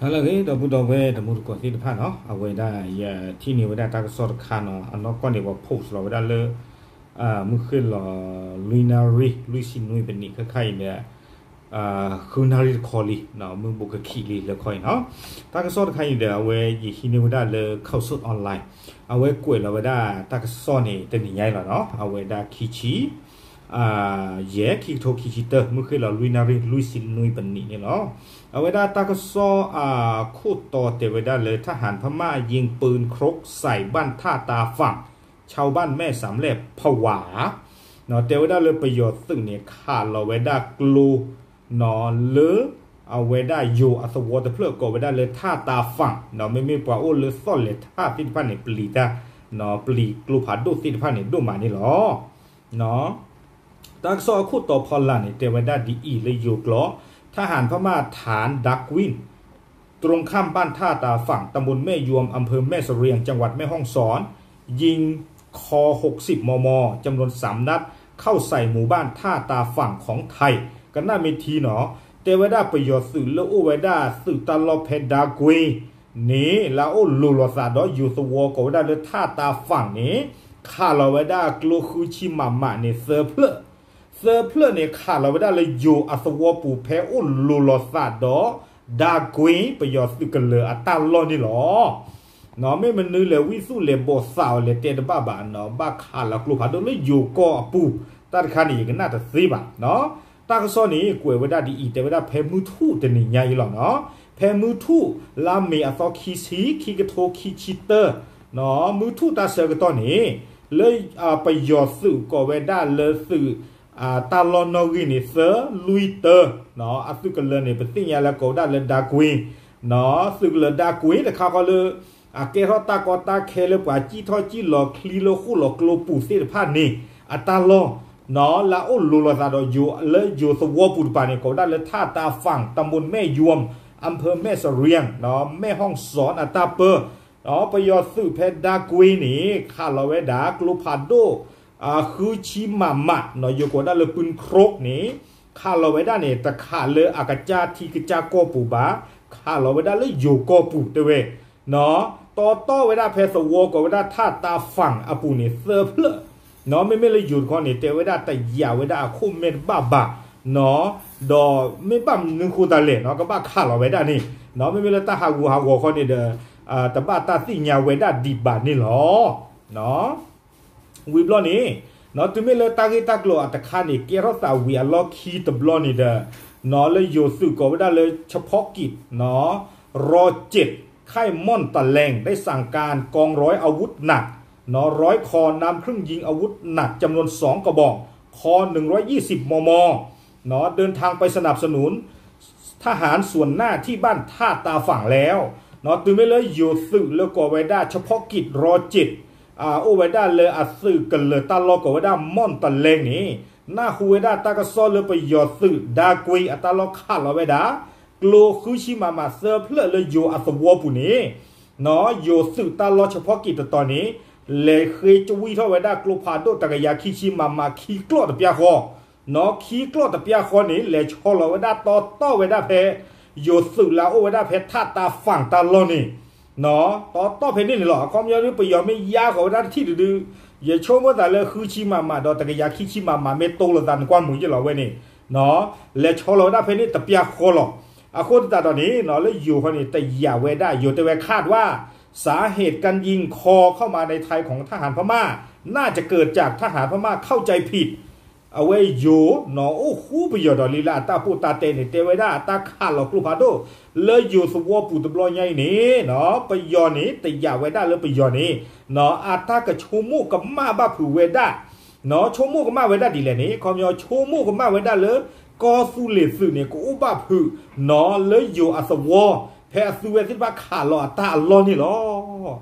ဟါလၢအဂ့ၤ ဒီပုၢ်ဒီဝဲၢ်တံၤသကိးသ့ၣ်တဖၣ်နီၤ, အဝဲဒၣ်ယထံၣ်န့ၢ်ဝဲဒၣ်တၢ်ကစီၣ်တခါနီၤ, အနီၢ်ကီၢ်န့ၣ် ပှၤ post လီၤဝဲဒၣ်လၢ မုၢ်ဃ့ၢ်လီၤ လွံၢ်နၣ်ရံၣ် လွံၢ်ဆံနွံပနံး ခဲခါအံၤဒီး ဃုနၣ်ရံၣ်တခီလံ, မုၢ်ဘူးကခံးလံလၢခီအံၤနီၤ. တၢ်ကစီၣ်တခါအံၤဒီး အဝဲယဟံးန့ၢ်ဝဲဒၣ်လၢ Khaosod Online, အဝဲကွဲးလီၤဝဲဒၣ်တၢ်ကစီၣ်န့ၣ် တနံၤညါအံၤလီၤနီၤ, အဝဲဒၣ်ခံဆံ ယဲၢ် ခံကထိခံဆံတၢ မုၢ်ဃ့ၢ်လီၤ လွံၢ်နၣ်ရံၣ် လွံၢ်ဆံနွံပနံးန့ၣ်လီၤ. အဝဲဒၣ်တၢ်ကစီၣ်အခိၣ်တီတဲဝဲဒၣ်လၢ ทหารพม่ายิงปืนครกใส่บ้านท่าตาฝั่ง ชาวบ้านแม่สามแลบผวา တဲဝဲဒၣ်လၢပယီၤသုးန့ၣ် ခးလီၤဝဲဒၣ်ကျိ လၢ အဝဲဒၣ်ယိၤအသဝီတဖျၢၣ်ကိးဝဲဒၣ်လၢ ท่าตาฝั่ง မ့မ့ၢ်ပှၤအိၣ်လၢသီၣ်လဲၤထၣ်သ့ၣ်တဖၣ်န့ၣ် ပျံၤတၢ် ပျံၤကျိဖးဒိၣ်သ့ၣ်တဖၣ်န့ၣ် ဒိၣ်မးန့ၣ်လီၤ. တၢ်ကစီၣ်အခိၣ်တီဖီလာ်န့ၣ် တဲဝဲဒၣ်ဒ်အံၤလၢယိၤကျိာ်, ทหารพม่าฐานดาร์กวิน ตรงข้ามบ้านท่าตาฝั่ง ตำบลแม่ยวม อำเภอแม่เสรียง จังหวัดแม่ฮ่องสอน ยิงคอ หกสิบ มม จำนวน สาม นัด เข้าใส่หมู่บ้านท่าตาฝั่งของไทย ကနၣ်မ့ၢ်ထံနီၤ, တဲဝဲဒၣ်ပယီၤသုးလၢအိၣ်ဝဲဒၣ်သုးတၢ်လီၢ်ဖဲ ดาร์กวิน န့ၣ် လၢအအိၣ်လိၤလိာ်သးဒီးယိၤသဝီကိးဝဲဒၣ်လၢ ท่าตาฝั่ง န့ၣ် ခးလီၤဝဲဒၣ်ကျိဃုဆံမးမးန့ၣ် သၢဖျၢၣ် သၢဖျၢၣ်န့ၣ် ခးလီၤဝဲဒၣ်လၢယိၤအသဝီပူၤဖဲအိၣ်လိၤလိာ်သးဒီး ดาร์กวิน ပယီၤသုးကလၢၤအတၢ်လီၢ်န့ၣ်လီၤ. မ့ၢ်မနုၤလဲၣ် ဝံသူၣ်လဲၤဘီၣ်သးအီၤလဲၤတဲတဘၣ်ဘၣ်နီၤ, ဘၣ်ခးလီၤကျိဖးဒိၣ်လၢယိၤကီၢ်အပူၤ, တၢ်တခါန့ၣ် ယကနၣ်တသ့ဘၣ်နီၤ. တၢ်ကစီၣ်န့ၣ် ကွဲးဝဲဒၣ်ဒ်အံၤ တဲဝဲဒၣ်ဖဲမုၢ်ထူၣ်တနံၤညါအံၤလီၤနီၤ, ဖဲမုၢ်ထူၣ် လါမ့ၤအသီခံဆံ ခံကထိခံဆံတၢ မုၢ်ထူၣ်တၢ်ဆၢကတီၢ်န့ၣ် လၢပယီၤသုးကိးဝဲဒၣ်လၢသုး တၢ်လီၢ်နီၣ်ဂံၢ်န့ၣ် သၢလွံၢ်တၢ အသုးကလၢၤန့ၣ် ပသ့ၣ်ညါလၢကိးဝဲဒၣ်လၢ ดาร์กวิน သုးကလၢၤ ดาร์กวิน တခါဃီလၢ အကဲထီၣ်တၢ်ကီတၢ်ခဲလၢပှၤစံၣ်ထီၣ်စံၣ်လီၤချံလၢဃိၣ်လီၤကျိပူၤသ့ၣ်တဖၣ်န့ၣ် အတၢ်လီၢ် လၢအအိၣ်လိၤလိာ်သးဒီးယိၤ လၢယိၤသဝီပူၤတပၤန့ၣ် ကိးဝဲဒၣ်လၢ ท่าตาฝั่ง ตำบลแม่ยวม อำเภอแม่เสรียง แม่ฮ่องสอน အတၢ်ပၢ ပယီၤသုးဖဲ ดาร์กวิน န့ၣ် ခးလီၤဝဲဒၣ်ကျိဖးဒိၣ် ဃုဆံမးမးနီၤ, ယိၤကိးဒၣ်လၢ ปืนครก န့ၣ် ခးလီၤဝဲဒၣ်န့ၣ် တခးလၢအကစၢ်ထံကစၢ်ကီၢ်ပူၤဘၣ်, ခးလီၤဝဲဒၣ်လၢယိၤကီၢ်ပူၤတဲဝဲ တီတီၢ်ဝဲဒၣ်ဖဲသဝီကိးဝဲဒၣ် ท่าตาฝั่ง အပူၤန့ၣ် သၢဖျၢၣ်, မ့မ့ၢ်လၢယိၤတခီန့ၣ် တဲဝဲဒၣ်တယာ်ဝဲဒၣ်အခိၣ်မဲာ်တဘၣ်ဘၣ်, ဒီးမ့ၢ်ဘၣ်မနုၤဃိသတးလဲၣ်နီၤ ကဘၣ်ခးလီၤဝဲဒၣ်န့ၣ်, မ့မ့ၢ်လၢတၢ်ဟးဂူာ်ဟးဂီၤခီန့ၣ်ဒီး တဘၣ်တၢ်သ့ၣ်ညါဝဲဒၣ်ဒံးဘၣ်န့ၣ်လီၤ. ဝံၤဘျီန့ၣ် တုၤမ့ၢ်လၢတၢ်ဂ့ၢ်တၢ်ကျိၤအတခါန့ၣ် ကဲထီၣ်သးဝံၤအလီၢ်ခံတဘျီန့ၣ်ဒီး လၢယိၤသုးကိးဝဲဒၣ်လၢ เฉพาะกิจ ร้อยเจ็ด ค่ายม่อนตะแลง ได้สั่งการกองร้อยอาวุธหนัก ร้อย คอ นำเครื่องยิงอาวุธหนักจำนวน สอง กระบอก คอ หนึ่งร้อยยี่สิบ มม เนาะ เดินทางไปสนับสนุนทหารส่วนหน้าที่บ้านท่าตาฝั่งแล้ว เนาะ တုၤမ့ၢ်လၢယိၤသုးလၢကိးဝဲဒၣ် เฉพาะกิจ ร้อยเจ็ด အိၣ်ဝဲဒၣ်လၢအသုးကလၢၤတၢ်လီၢ်ကိးဝဲဒၣ် ม่อนตะแลง န့ၣ် နၢ်ဟူဝဲဒၣ်တၢ်ကစီၣ်လၢပယီၤသုး ดาร์กวิน အတၢ်လီၢ်ခးလီၤဝဲဒၣ် ကျိဃုဆံမးမး သၢဖျၢၣ်လၢယိၤအသဝီပူၤန့ၣ် ယိၤသုးတၢ်လီၢ် เฉพาะกิจ တတီၤန့ၣ် လဲၤဃ့ကဝံၣ်ထီၣ်ဝဲဒၣ်ကျိဖးဒိၣ်တကယၤခံဆံမးမး ခံကျီၢ်တပျၢ်ဃီ, ခံကျီၢ်တပျၢ်ဃီန့ၣ် လဲၤဆီလီၤဝဲဒၣ်တီတီၢ်ဝဲဒၣ်ဖဲ ယိၤသုးလၢအအိၣ်ဝဲဒၣ်ဖဲ ท่าตาฝั่ง တၢ်လီၢ်န့ၣ် တီတီၢ်ဖဲန့ၣ်န့ၣ်လီၤ. အခီပညီဒ် ပယီၤမ့ၢ်ယါဃီၤဝဲဒၣ်တထံၣ်တဒု ယဆိကမိၣ်သးလၢဃုဆံမးမးဒီးတကယၤခံဆံမးမး မ့ၢ်တိလိာ်သးနကွၢ်မုာ်ယ့ၢ်လီၤဝဲန့ၣ် လဲၤဆီလီၤဝဲဒၣ်ဖဲန့ၣ်တပျၢ်ဃီလီၤ. အဃိသတးဒီးန့ၣ် လၢယိၤဃီန့ၣ် တယာ်ဝဲဒၣ် ယိၤတဲဝဲ คาดว่า สาเหตุการยิงคอเข้ามาในไทยของทหารพม่า น่าจะเกิดจากทหารพม่าเข้าใจผิด အဝဲယိၤနီၤ အိၣ်ဃူပယီၤဒီးလံလၢအတၢ်ပိၢ်တၢ်တဲန့ၣ် တဲဝဲဒၣ်အတၢ်ခးလီၤကျိဖးဒိၣ် လၢယိၤသဝီပူၤတဘျီညါအံၤန့ၣ်နီၤ ပယီၤန့ၣ် တယာ်ဝဲဒၣ်လၢပယီၤန့ၣ် အတၢ်ကဆိကမိၣ်ကမၣ်ဘၣ်ဖုးဝဲဒၣ် ဆိကမိၣ်ကမၣ်ဝဲဒၣ်ဒ်လဲၣ်န့ၣ် ခီပညီဆိကမိၣ်ကမၣ်ဝဲဒၣ်လၢ ကီၢ်သူလ့ၤသုးန့ၣ် ကအိၣ်ဘၣ်ဖုးနီၤ လၢယိၤအသဝီ ဖဲအသုဝဲသ့ၣ်တဖၣ်ခးလီၤအတၢ်အလီၢ်န့ၣ်လီၤ.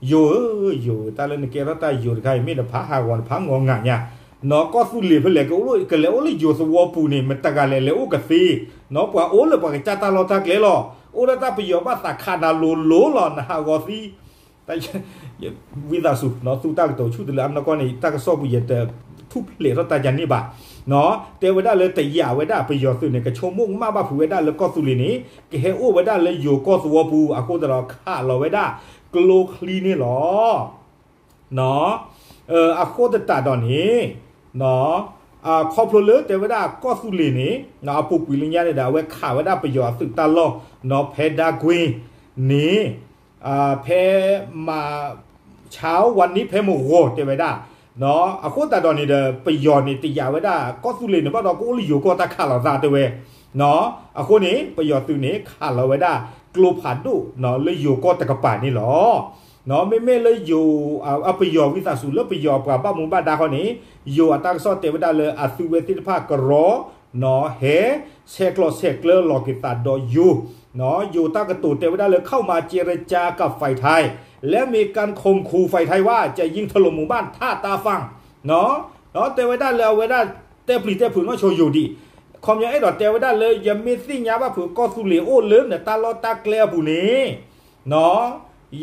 ယိၤဧၢ, ယိၤဧၢ, တၢ်လၢနကဲထီၣ်တၢ်ယိၤတခါအံၤ မ့ၢ်တဖးဟးဂီၤတဖးငီၤငၤညါ, နီၤ ကီၢ်သူလ့ၤဖဲလဲၣ် ကလဲၤအိၣ်လၢယိၤသဝီပူၤန့ၣ် မတဂၤလဲၣ် လဲၤအိၣ်ကသ့, နီၤ ပှၤအိၣ်လၢပှၤကစၢ်တၢ်လီၢ်တၢ်ကျဲလီၤ, အိၣ်လၢတၢ်ပယီၤဘၣ်သးခးနၤလိၤလိၤလီၤ နဟးဂီၤသံ တၢ် ဝံသးစူၤ သူတၢ်ကတိၤဆူၣ်တလၢအနီၢ်ကီၢ်န့ၣ် တၢ်ကစီၣ်ပူၤယတထူၣ်ဖျဲးထီၣ်တၢ်ကန့ၣ်ဘၣ်, တဲဝဲဒၣ်လၢတယာ်ဝဲဒၣ်ပယီၤသုးန့ၣ် ကဆိကမိၣ်ကမၣ်ဘၣ်ဖုးဝဲဒၣ်လၢကီၢ်သူလ့ၤန့ၣ် ကဟဲအိၣ်ဝဲဒၣ်လၢယိၤကီၢ်သဝီပူၤ အဃိသတးဒီးခးလီၤဝဲဒၣ်ကျိချံန့ၣ်လီၤ. အဃိသတးဒီးန့ၣ် ခီဖျိလၢတဲဝဲဒၣ်ကီၢ်သူလ့ၤန့ၣ် အပူၤကွံာ်လၢညါန့ၣ်ဒီး အဝဲခးဝဲဒၣ်ပယီၤအသုးတၢ်လီၢ် ဖဲဒါကွ့ၢ်န့ၣ် ဖဲ မ ဆါဝါနံ ဖဲမဂီၤတဲဝဲဒၣ်, အဃိသတးဒီးန့ၣ်ဒီး ပယီၤန့ၣ်တယာ်ဝဲဒၣ်ကီၢ်သူလ့ၤန့ၣ်ဘၣ်ဒီး ကအိၣ်လၢယိၤကီၢ်တၢ်ခးလီၤသးတဲဝဲ, အဃိန့ၣ် ပယီၤသုးန့ၣ် ခးလီၤဝဲဒၣ်ကျိဖးဒိၣ်လၢယိၤကီၢ်တကပၤန့ၣ်လီၤ. မ့မ့ၢ်လၢယိၤ အပယီၤဝံသးစူၤလၢပယီၤအပှၤဘၣ်မူဘၣ်ဒါဃီန့ၣ် ယိၤအတၢ်ကစီၣ်တဲဝဲဒၣ်လၢအသုဝဲသ့ၣ်တဖၣ်ကရီ ဟဲ ဆဲးကျိးဆဲးကျၢလီၤက့ၤသးဒီးယိၤ, ယိၤတၢ်ကတိၤတဲဝဲဒၣ်လၢ เข้ามาเจรจากกับฝ่ายไทย และมีการข่มขู่ฝ่ายไทยว่าจะยิงถล่มหมู่บ้านถ้าตาฝั่ง တဲဝဲဒၣ်လၢအဝဲဒၣ်တဲပျံၤတဲဖုးနီၢ်ဆိယိၤဒံး, ခီပညီအဲၣ်ဒိးတဲဝဲဒၣ်လၢ ယမ့ၢ်သ့ၣ်ညါဘၣ်ဖုးကီၢ်သူလ့ၤအိၣ်လၢနတၢ်လီၢ်တၢ်ကျဲအပူၤန့ၣ်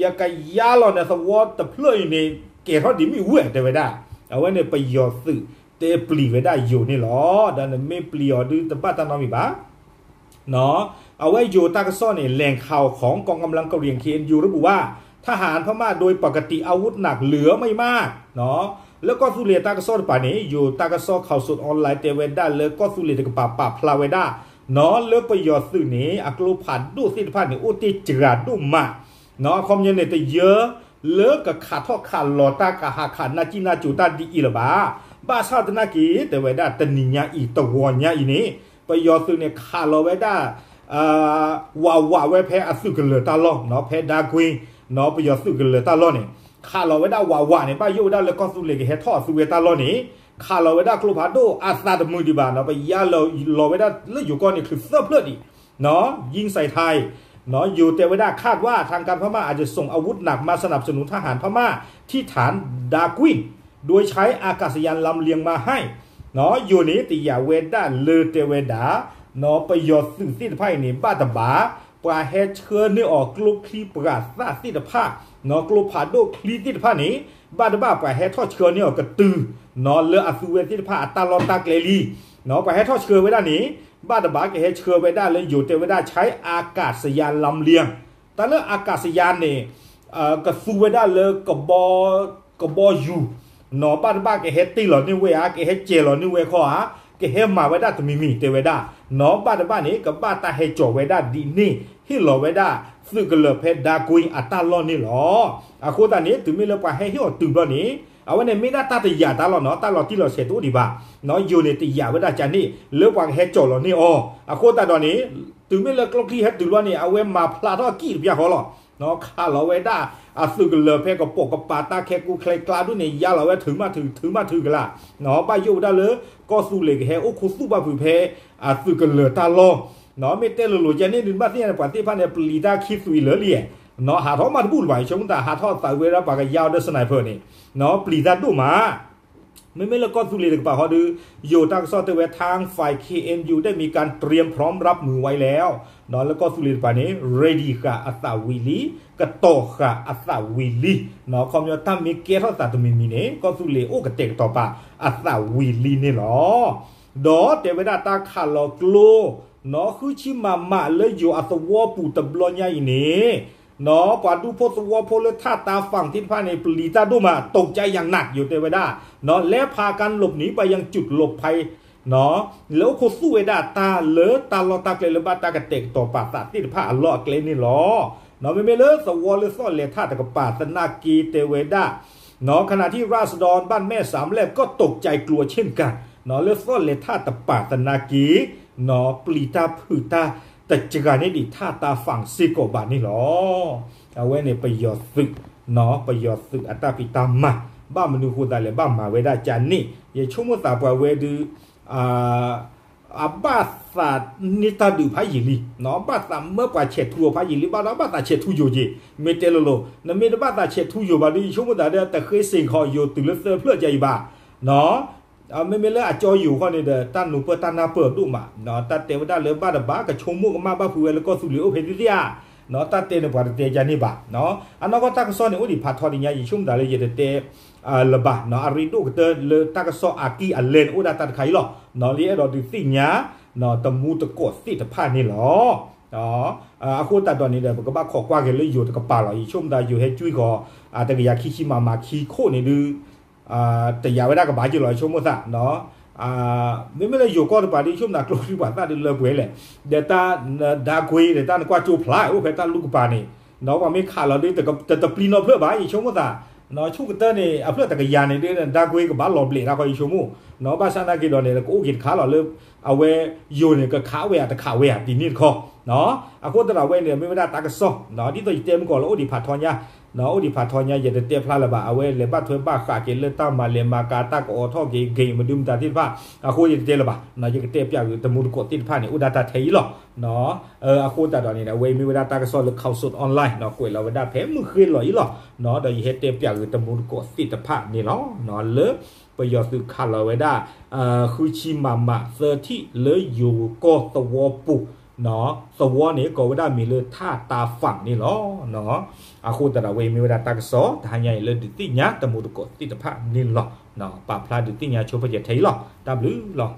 ယကယါလီၤနသဝီတဖျၢၣ်အံၤန့ၣ် ကဲၤထီၣ်ဒံးမ့ၣ်အူဝဲတဲဝဲဒၣ်, အဝဲန့ၣ်ပယီၤသုးတဲပျံၤဝဲဒၣ်ယိၤန့ၣ်လီၤ. ဒီးနမ့ၢ်ပျံၤအီၤဒုးတဘၣ်တၢ်နီတမံၤဘၣ်. အဝဲယိၤတၢ်ကစီၣ်န့ၣ် แหล่งข่าวของกองกำลังกะเหรี่ยง เคเอ็นยู ระบุว่า ทหารพม่าโดยปกติอาวุธหนักเหลือไม่มาก လၢကီၢ်သူလ့ၤတၢ်ကစီၣ်တကပၤန့ၣ် ယိၤတၢ်ကစီၣ် ข่าวสดออนไลน์ တဲဝဲဒၣ်လၢကီၢ်သူလ့ၤတကပၤပာ်ဖျါဝဲဒၣ် လၢပယီၤသုးန့ၣ် အကျိဖးဒိၣ်သ့ၣ်တဖၣ်န့ၣ် အိၣ်တ့ၢ်စှၤဒိၣ်မး အခီပညီန့ၣ် တယၢလၢကခးထီၣ်ခးလီၤတၢ်ကဟးခးနၢ်ကံၣ်နၢ်ကၠိၤတၢ်ဒ်အံၤလၢၤဘၣ်. ဘၣ်ဆၣ်သနာ်က့ တဲဝဲဒၣ်တနံၤညါအံၤ တဂီၤညါအံၤန့ၣ် ပယီၤသုးန့ၣ် ခးလီၤဝဲဒၣ် ဝးဝးဝဲဖဲအသုးကလၢၤတၢ်လီၢ် ဖဲဒါကွ့ၢ် ပယီၤသုးကလၢၤတၢ်လီၢ်န့ၣ် ခးလီၤဝဲဒၣ်ဝးဝးန့ၣ် ဘၣ်ယိၣ်ဝဲဒၣ်လၢကီၢ်သူလ့ၤကဟဲထီၣ်အသုဝဲတၢ်လီၢ်န့ၣ် ခးလီၤဝဲဒၣ်ကျိဖးဒိၣ်အသးတမုာ်ဒံးဘၣ်နီၤ ပယါလီၤဝဲဒၣ်လၢယိၤကီၢ်န့ၣ်ချုးသၢဖျၢၣ်ဒံး ยิงใส่ไทย ယိၤတဲဝဲဒၣ် คาดว่าทางการพม่าอาจจะส่งอาวุธหนักมาสนับสนุนทหารพม่าที่ฐานดาควิน โดยใช้อากาศยานลำเลียงมาให้ ယိၤန့ၣ် တယာ်ဝဲဒၣ်လၢတဲဝဲဒၣ် ပယီၤသုးသ့ၣ်တဖၣ်အံၤန့ၣ် ဘၣ်တဘၣ် ပှၤဟဲဆှၢန့ၢ်အီၤကျိချံပှၤသၣ်သ့ၣ်တဖၣ် ကျိဖးဒိၣ်ချံသ့ၣ်တဖၣ်န့ၣ် ဘၣ်တဘၣ်ပှၤဟဲထီၣ်ဆှၢန့ၢ်အီၤကတုၤ လၢအသုဝဲသ့ၣ်တဖၣ်အတၢ်လီၢ်တၢ်ကျဲလံ ပှၤဟဲထီၣ်ဆှၢဝဲဒၣ်န့ၣ် ဘၣ်တဘၣ်ကဟဲဆှၢဝဲဒၣ်လၢယိၤတဲဝဲဒၣ် ใช้อากาศยานลำเลียง တၢ်လၢ อากาศยาน န့ၣ် ကသူဝဲဒၣ်လၢ ကဘီယူၤ နီၤဘၣ်တဘၣ်ကဟဲတ့ၢ်လီၤန့ၢ်ဝဲဧါ ကဟဲစဲးလီၤန့ၢ်ဝဲခီဧါ ကဟဲမၤဝဲဒၣ်တမံၤမံၤတဲဝဲဒၣ် နီၤဘၣ်တဘၣ်န့ၣ် ကဘၣ်တၢ်ဟဲကၠီၤဝဲဒၣ်ဒ်န့ၣ် ဟ့ၣ်လီၤဝဲဒၣ်သုးကလၢၤဖဲဒါကွ့ၢ်အတၢ်လီၢ်န့ၣ်လီၤ. အဃိသတးန့ၣ် တုၤမ့ၢ်လၢပှၤဟဲဟ့ၣ်အီၤတုၤဘျီန့ၣ် အဝဲန့ၣ်မ့ၢ်ဒၣ်တၢ်တယာ်တၢ်လီၢ်နီၤ တၢ်လီၤတံၢ်လီၤဆဲးတအိၣ်ဒံးဘၣ် ယိၤန့ၣ်တယာ်ဝဲဒၣ်ကန့ၣ် လၢပှၤကဟဲကၠီၤလီၤန့ၢ်အီၤ အဃိသတးဒီးန့ၣ် တုၤမ့ၢ်လၢကျိချံဟဲတုၤလီၤန့ၣ် အဝဲမၤဖျါထီၣ်အကံၣ်တပျၢ်ဃီလီၤ. ခးလီၤဝဲဒၣ်အသုးကလၢၤဖဲကပိာ်ကပၤတၢ်ခဲကိၣ်ချဲကျါဒိၣ်န့ၣ် ယါလီၤဝဲထုးမးထုး ထုးမးထုးကလာ် ဘၣ်ယိၣ်ဝဲဒၣ်လၢ ကီၢ်သူလ့ၤကဟဲအိၣ်ခူသူၣ်ဘၣ်ဖုးဖဲအသုးကလၢၤတၢ်လီၢ် မ့ၢ်တဲလိၤလိၤကန့ၣ်ဒုးဘၣ်သ့ၣ်ညါန့ၣ် ပှၤသ့ၣ်တဖၣ်န့ၣ် ပျံၤတၢ်ခံသွံးလၢာ်လံ ဟးထီၣ်မးတဘူၣ်လၢၤဘၣ် ယဆိကမိၣ်သးဟးထီၣ်သးဝဲဒၣ်ပှၤကယါအီၤဒီး sniper န့ၣ် ပျံၤတၢ်ဒိၣ်မး မ့မ့ၢ်လၢကီၢ်သူလ့ၤတကပၤဃီဒီး ယိၤတၢ်ကစီၣ်တဲဝဲ ทางฝ่าย เคเอ็นยู ได้มีการเตรียมพร้อมรับมือไว้แล้ว လၢကီၢ်သူလ့ၤတကပၤန့ၣ် ready ဃာ်အသးဝံၤလံ ကတီၤဃာ်အသးဝံၤလံ ခီပညီတၢ်မ့ၢ်ကဲထီၣ်သးတမံၤမံၤန့ၣ် ကီၢ်သူလ့ၤအိၣ်ကတဲာ်ကတီၤပာ်အသးဝံၤလံန့ၣ်လီၤ. ဒီးတဲဝဲဒၣ်တၢ်ခးလီၤကျိ ဃုဆံမမ လၢယိၤအသဝီပူၤတဘျီညါအံၤန့ၣ် ပှၤဒူဖိသဝီဖိလၢထးတၢ်ဖၣ်သ့ၣ်တဖၣ်န့ၣ် ပျံၤတၢ်ဒိၣ်မး ตกใจอย่างหนัก ယိၤတဲဝဲဒၣ် လဲၤဖးကါလိးနံၤ ပှၤယံၤကၠုးလိးဖဲ လၢအိၣ်ခိးသူၣ်ဝဲဒၣ်တၢ်လၢတၢ်လီၢ်တၢ်ကျဲလၢဘၣ်တၢ်ကတဲာ်ကတီၤပာ်သးသ့ၣ်တဖၣ်အလီၢ်အကျဲန့ၣ်လီၤ. မ့မ့ၢ်လၢသဝီလၢသီၣ်လဲၤထးတကပၤသနာ်က့တဲဝဲဒၣ် ขณะที่ราษฎรบ้านแม่สามแลบก็ตกใจกลัวเช่นกัน လၢသီၣ်လဲၤထးတပၤသနာ်က့ ပျံၤတၢ်ဖုးတၢ်တစှၤန့ၢ်ဒံးထးတၢ်ဖၣ်စ့ၢ်ကီးဘၣ်န့ၣ်လီၤ. အဝဲန့ၣ်ပယီၤသုး ပယီၤသုးအတၢ်ဖံးတၢ်မၤ ဘၣ်မနုၤဃိသးလဲၣ် ဘၣ်မၤဝဲဒၣ်ကန့ၣ် ယဆိကမိၣ်သးပှၤဝဲဒုး အဘၣ်သးန့ၢ်တၢ်ဒုးဖးယံာ်လံ, ဘၣ်သးမၢပှၤဆဲးထူအီၤဖးယံာ်လံ ဘၣ်ဒီးဘၣ်သးဆဲးထူယိာ်က့ၤ မ့ၢ်တဲလိၤလိၤ နမ့ၢ်တဘၣ်သးဆဲးထူယိာ်ဘၣ်ဒီး ယဆိကမိၣ်သးဒီး တဃ့စ့ၢ်ကီးယိာ်တုၤလၢသၢဖျၢၣ်ကါအံၤဘၣ် မ့မ့ၢ်လၢအကၠီယိာ်ခီန့ၣ်ဒီး တၢ်နူၤပၢၢ်တၢ်နၢ်ပၢၢ်အဒိၣ်မး, တၢ်တဲဝဲဒၣ်လၢဘၣ်တဘၣ်ကဆိကမိၣ်ကမၣ်ဘၣ်ဖုးဝဲလၢကီၢ်သူလ့ၤအိၣ်ဖဲသ့ၣ်ဧါ, တၢ်တဲန့ၣ်ပှၤတတဲကန့ၢ်ဘၣ်. အနီၢ်ကီၢ်တၢ်ကစီၣ်န့ၣ် အိၣ်ဒံးဖးထီညါ ယဆိကမိၣ်သးလၢယတတဲလၢၤဘၣ်. အရ့ဒိၣ်ကတၢၢ်လၢတၢ်ကစီၣ်အကံၢ်အလဲန့ၣ် အိၣ်ဒၣ်တၢ်တခါအံၤလီၤ. လၢအဲၣ်ဒိးဒုးသ့ၣ်ညါ တမူတကိးသ့ၣ်တဖၣ်န့ၣ်လီၤ. အဃိသတးဒီးန့ၣ်ဒီး ပကဘၣ်ခိးကွၢ်က့ၤလၢယိၤတကပၤလီၤ. ယဆိကမိၣ်သးယိၤဟဲကွံဃီၤ တကယၤခံဆံမးမးခံခိၣ်န့ၣ်ဒုး တယာ်ဝဲဒၣ်ကဘၣ်က့ၤလီၤ ယဆိကမိၣ်သး. မ့မ့ၢ်လၢယိၤကီၢ်တပၤဒုး ယဆိကမိၣ်သးကျိချံပှၤသၣ်ဒုးလၢပှဲၤလဲၣ်. ဒီးတၢ် ဒါကွ့ ဒီးတၢ်နကွၢ်ကၠိဖျါအိၣ်ဖဲတၢ်လူၢ်ကပၤန့ၣ် ပှၤမ့ၢ်ခးလီၤဒုး တပျံၤနီတဖျၢၣ်ဘၣ် ယဆိကမိၣ်သး. ဆူၣ်ကတၢၢ်န့ၣ် အဖျၢၣ်တကယၤန့ၣ်ဒုး ဒါကွ့ကဘၣ်လီၤဘျဲးတၢ်ဃီ ယဆိကမိၣ်. ဘၣ်ဆၣ်နာ်က့ၤဒီးန့ၣ် ကအိၣ်က့ၤတခါလီၤလၢ အဝဲယိၤန့ၣ် ကခးဝဲဧါတခးဝဲဧါ ဒ်န့ၣ်တခီ. အဃိသတးဒီးအဝဲန့ၣ် မ့ၢ်ဝဲဒၣ်တၢ်ကစီၣ် ဒ်သိးယတဲမုၢ်ကီးလၢအိၣ်ဒံးဖးထီညါ အိၣ်ဒံးဖးထီညါ ယတတဲဖျါလၢၤဘၣ်. အဝဲလဲၤဘၣ်ထွဲဘၣ်ဃးက့ၤလၢတၢ်မၤလဲၤမၤကၤ တၢ်ကအိးထီၣ်က့ၤ game မနုၤမတၤသ့ၣ်တဖၣ် အဃိယတတဲလၢၤဘၣ်. ယကတဲပၠးကွံာ်တမူတကိးသ့ၣ်တဖၣ်န့ၣ် အိၣ်ဒၣ်တၢ်ထဲအံၤလီၤ. အဃိသတးဒီးန့ၣ် အဝဲအံၤမ့ၢ်ဝဲဒၣ်တၢ်ကစီၣ်လၢ Khaosod Online ကွဲးလီၤဝဲဒၣ်ဖဲမုၢ်ဃ့လီၤအံၤလီၤ. ဒီးယဟဲတဲပၠးကွံာ်တမူတကိးသ့ၣ်တဖၣ်န့ၣ်လီၤ. လၢပယီၤသုးခးလီၤဝဲဒၣ် ဃုဆံမးမးသၢထံၣ်လၢယိၤကီၢ်သဝီပူၤ သဝီန့ၣ် ကိးဝဲဒၣ်မ့ၢ်လၢ ထၣ်တၢ်ဖၣ်န့ၣ်လီၤ. အဃိသတးဒီး အဝဲအံၤမ့ၢ်ဝဲဒၣ်တၢ်ကစီၣ် တဟါညါအံၤလၢဒုးသ့ၣ်ညါတမူတကိးသ့ၣ်တဖၣ်န့ၣ်လီၤ. ပာ်ဖျါဒုးသ့ၣ်ညါဆိပာ်စၢၤထဲအံၤလီၤ. တၢ်ဘျုးလီၤ.